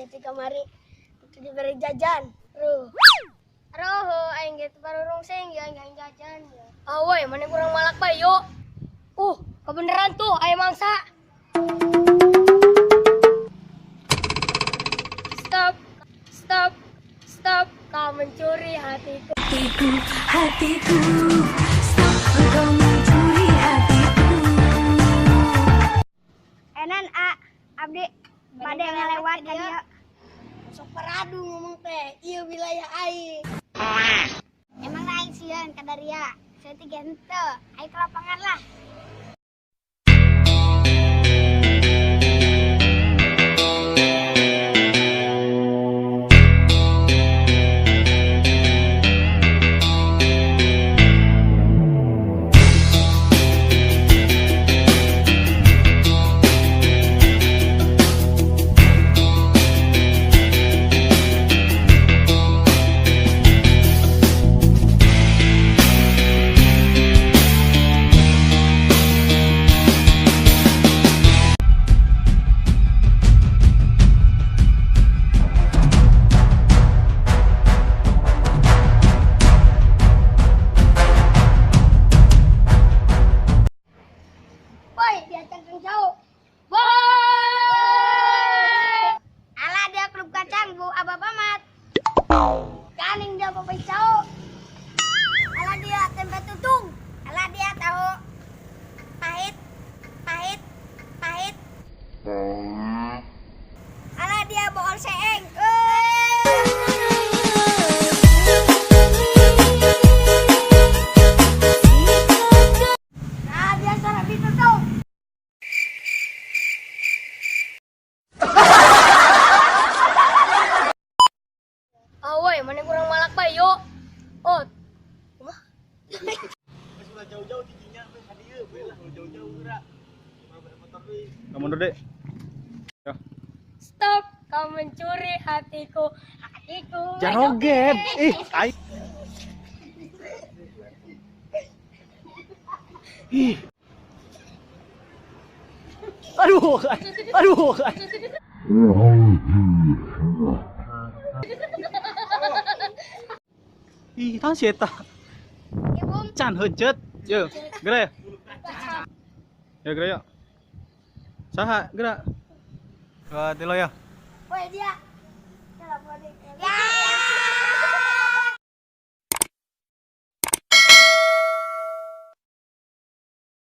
Aing ti kamari itu diberi jajan. Ruh. Aduh, aing ge barurungsing ya aing jajan. Ah woi, mana kurang malak bae yo. Kebeneran tuh aya mangsa. Stop, stop, stop, kau mencuri hatiku. Hatiku, hatiku, stop engkau mencuri hatiku. Enan A, abdi bade ngalewat ka dieu. Sok paradu ngomong teh, ieu wilayah aing. Emang aing sieun ka daria. Saeutik ge henteu, aing ke lapangan lah. Woi, dia cangkang jauh. Woi! Alah dia klub kacang bu abah pamat. Kaning dia papai jauh. Alah dia tempe tutung. Alah dia tahu pahit, pahit, pahit. Alah dia bohong seeng. Nah, dia sarabi tutung. Ah woi, mana kurang malak bae yo. Oh. Wah. Sudah jauh-jauh tingginya, weh ka dieu we lah jauh-jauh geura. Motor deui. Nggak mundur deh. Ya. Stop, kau mencuri hatiku. Hatiku. Jangan joget. Ih, tai. Ih. Aduh, aduh. Ih, tang si eta. Can heuncet. Yo, geura ya. Ya geura ya. Saha geura? Dua, tilu ya. Woi, dia. Ya.